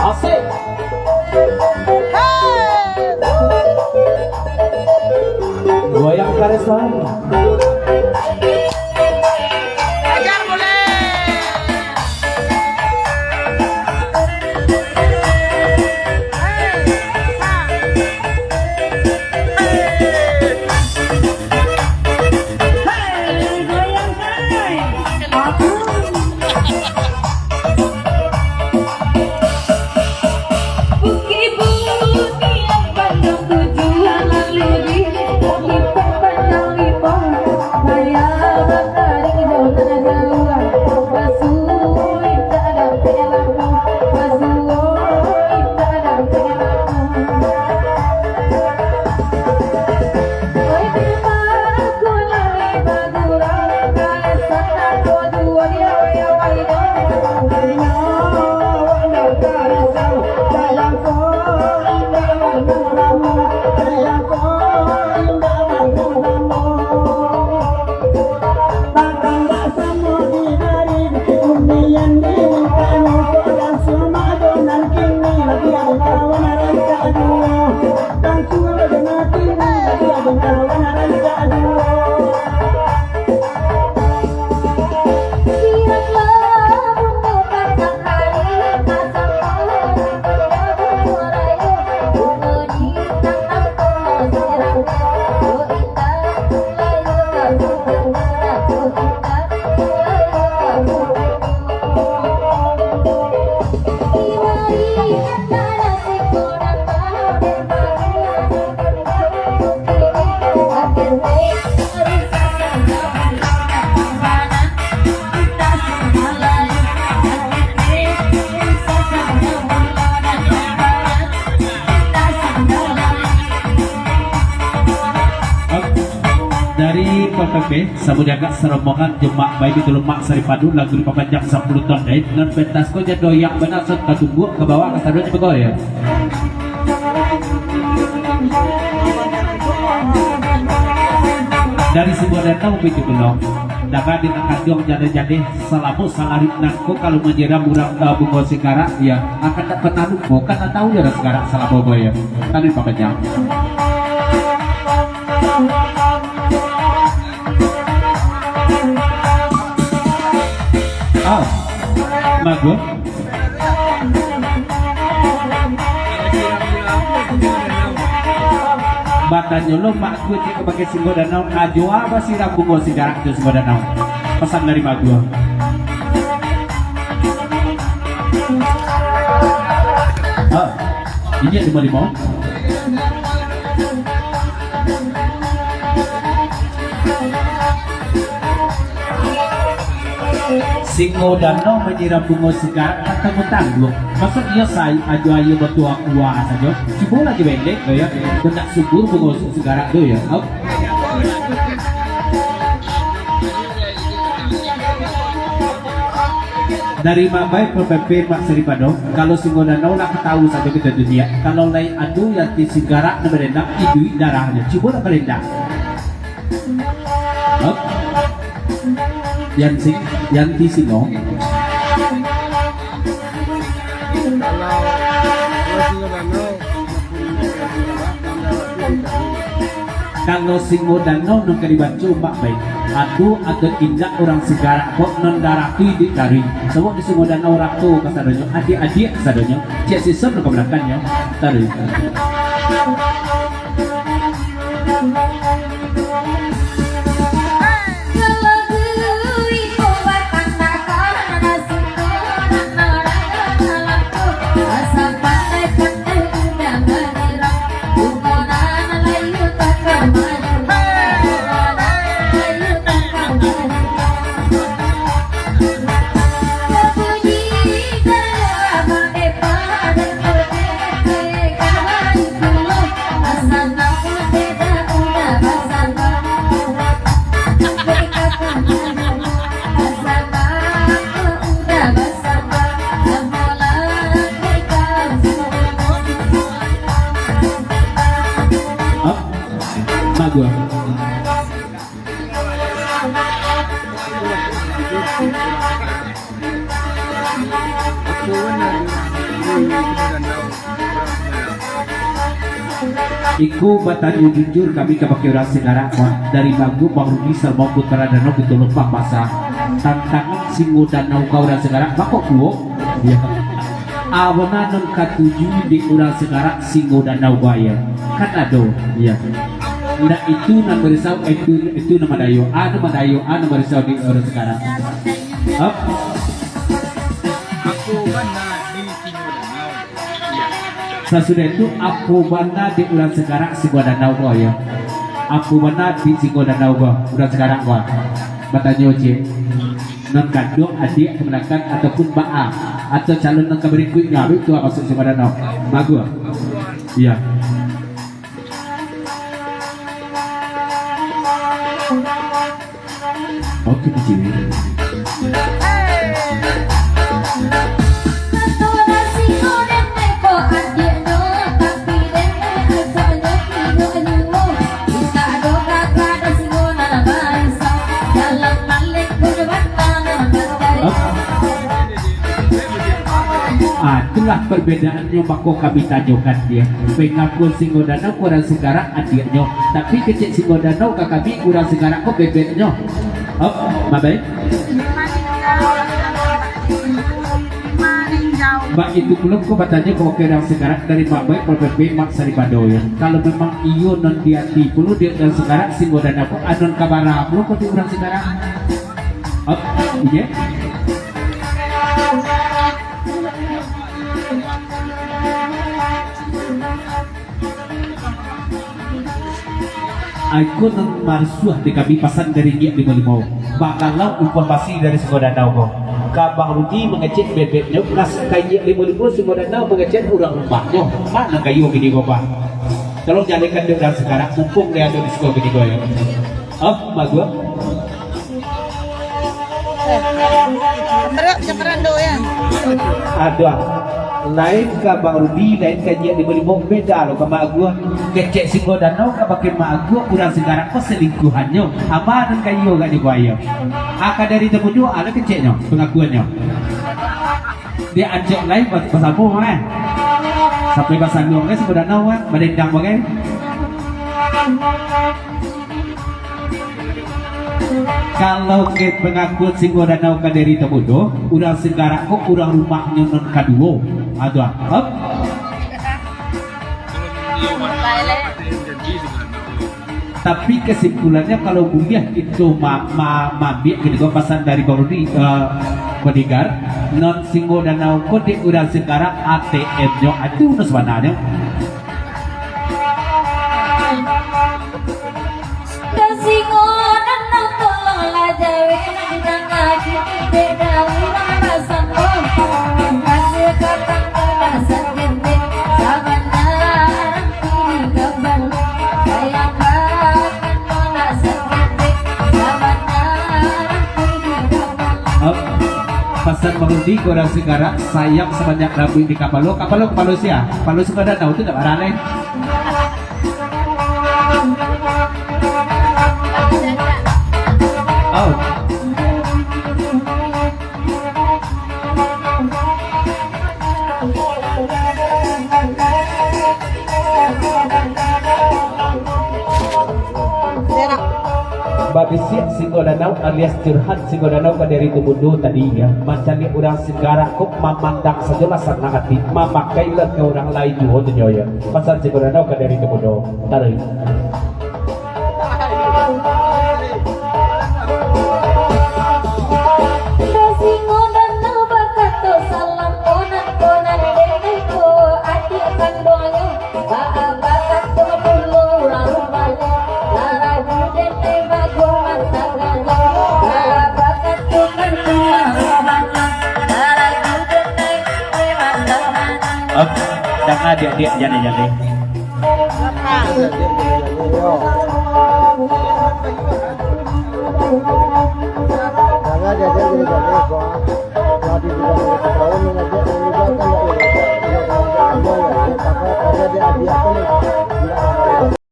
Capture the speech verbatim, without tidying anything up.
Asik. Goyang karesan. Dari P P P, samo jagak sarombongan jo Mak Bai Bintulu Mak Saripadu, lagu dipapanjang sapuluah ton dek nan pentas ko jado yang bana, sot ka tumbuak ka bawah ka saduan jo pegoyang. Dari Singgo Danau Bukik Gunung, dapat di tangah juang jadeh-jadeh, salamo salarit nangko kalau manyiram urang, eh, bungo sigarak, ya, akan tak pernah lupo, kan tak tahu ya urang sigarak salamo ko, ya. Tadi papanjang. Ah, Mago. Batanyo lo Mak Kuik ka pakai Singgo Danau, ajo a basiram bungo sigarak jo Singgo Danau. Pasan dari Mago. Ah, ini yang lima-lima. Singgo Danau manyiram bungo sigarak, kata mutangguang. Maksud iyo sai, ajo aia batuang uwa sajo. Cubolah jo elek tu, ya. Kok nak subur bungo sigarak tu, ya. Au. Dari Mak Bai P P P Mak Saripado, kalau Singgo Danau lah tahu sajo kito dunia. Kalau lai ado yang ti sigarak nan barendang, iduik darahnyo. Cubolah barendang. Hop. Yan si, yan ti sino. Kalau Singgo Danau nan ka dibaco, Mak Bai, ado atau indak urang sigarak kok nan darah tu iduik dari. Sabab di Singgo Danau rato kasadonyo, adiak-adiak kasadonyo, ciek sisem nan ka balakannyo, taruih. Iko batanyo jujur kami kabake urang Singgarak, Mak. Dari bagu Bang Rudi Salmo Putra Danau Pituah Lempang Basa. Tantangan Singo Danau ka urang Singgarak, bako kuo? Iyo. A bana nan katuju dek urang Singgarak Singo Danau ko, iyo. Kan ado, iyo. Ndak itu nan barisau, itu, itu nan madayo. A nan madayo, a nan barisau dek urang Singgarak. Hap. Apo bana di Singo Danau? Sasudah itu, apo bana dek urang Singgarak Singo Danau ko, iyo? Apo bana di Singo Danau ko, urang Singgarak ko? Batanyo ciek. Nan kanduang, adiak, kamanakan, ataupun baa, atau calon nan ka barikuiknyo, abih tu masuak Singo Danau. Bagus. Iyo. Oke, kecil. Ah, itulah perbedaannyo, mako kami tanyokan dia. Pengakuan Singo Danau urang Singgarak adiaknyo, tapi kecek Singo Danau ka kami urang Singgarak ko bebeknyo. Hop, Mak Baik. Bak itu pulo ko batanyo ka urang Singgarak dari Mak Baik, Pol P P, Mak Saripado, yo. Kalau memang iyo nan di ati pulo di urang Singgarak, Singo Danau ko anon kabara pulo ko di urang Singgarak. Hop, iyo. Iko nan marasuah di kami, pasan dari Nyiak Limo-Limo. Bakalau umpan basi dari Singo Danau ko. Ka Bang Rudi mangecek bebeknyo, ka Nyiak Limo-Limo Singo Danau mangecek urang rumahnyo. Ma nan kayo kini ko, Bang? Tolong jalehkan dek urang Singgarak, mumpung dek ado di siko kini ko, yo. Oh, bagus. Eh, berat macam berando, ya. Aduh. Lain ka Bang Rudi, lain ka Nyiak Limo-Limo, beda lo ka Mak Aguah. Kecek Singo Danau ka bakeh Mak Aguah, urang Singgarak ko selingkuhannyo. Abah nan kayo gak di buaya. Aka dari Tamudo, ala keceknyo, pengakuannyo. Di Ancok lai bas-, basamo, eh. Sampai basaluang, eh, Singo Danau, eh, badendang bagai. Kalau ke pengakuan Singo Danau ka dari Tamudo, urang Singgarak ko urang rumahnyo nan kaduo. Aduh, hop. Tapi kesimpulannyo, kalau buliah kito ma-, ma-, maambiak kini ko pasan dari Bang Rudi, eh, bodyguard, non Singo Danau ko dek urang Singgarak A T M-nyo, itu nan sabananyo. Singo Danau, tolonglah jawek nan ditangah kini, beda urang basamo. Kasih katang ka dasar gendek, sabana. Hop. Pasan Bang Rudi, urang Singgarak, sayang sabanyak rambuik di kapalo. Kapalo, kapalo sia? Kapalo Singo Danau tu dak baraleh. Oh. Babisiak Singo Danau alias curhat Singo Danau ka dari Tamudo tadi, ya. Mancaliak urang Singgarak ko mamandang sajolah sanang ati, mamakailah ka urang lain juo tu nyo, ya. Pasan Singo Danau ka dari Tamudo. Tarik. Hop, danga diak-diak, jaleh-jaleh.